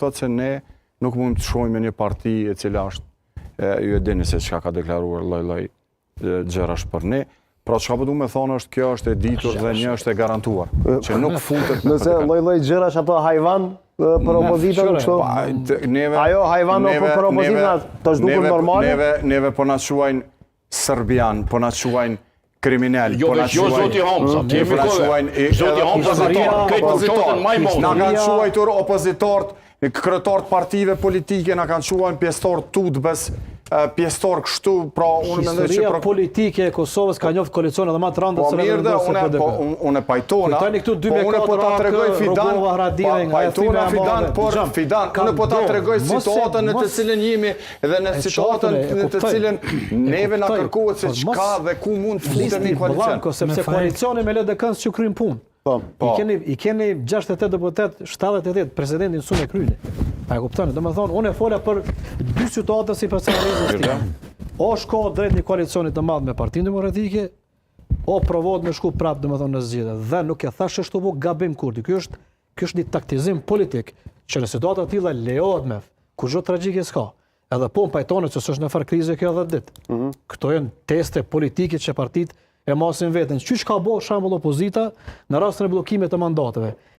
Thotë se ne nuk mund të shkojmë me një parti e cila është e, ju e dini se çka ka deklaruar lloj-lloj gjërash për ne. Pra çka po du me thonë është kjo është e ditur dhe një është e garantuar, që nuk futet në Nëse lloj-lloj gjërash ato hajvan për opozitën kështu. Neve Ajo hajvan neve, për opozitën të është dukur normale. Neve neve po na quajnë serbian, po na quajnë kriminal, jo, po na jo zoti Hamza, mm, kemi po na quajnë zoti Hamza opozitar, opozitar, na kanë quajtur opozitarët, kryetarët e partive politike na kanë quajtur pjesëtar të UDB-s, pjesëtar kështu, pra unë mendoj që Historia politike e Kosovës ka njoft koalicione edhe më të rënda po, se mirë, unë po unë pajtona. Tani këtu 2 me 4 po unë po ta tregoj Fidan, po, pajtona Fidan, por Fidan, unë po ta tregoj situatën në të cilën jemi Dhe në situatën në të cilën neve na kërkohet se çka dhe ku mund të futemi në koalicion. Sepse koalicioni me LDK-n s'ju kryen punë. Po. po. I keni i keni 68 deputet, 78 presidentin s'un e kryeni. A e kuptoni? Domethënë unë e fola për dy situata sipas analizës time. O shko drejt një koalicioni të madh me Partinë Demokratike, o provohet me shku prapë domethënë në zgjedhje. Dhe nuk e thashë është bo gabim Kurti. Ky është Ky është një taktizim politik që në situata të tilla lejohet me kurgjo tragjike s'ka. Edhe po më pajtoni se s'është në farë krize kjo 10 ditë. Mm -hmm. Këto janë teste politike që partitë e masin veten. Qysh ka bo shembull opozita në rastin e bllokimit të mandateve.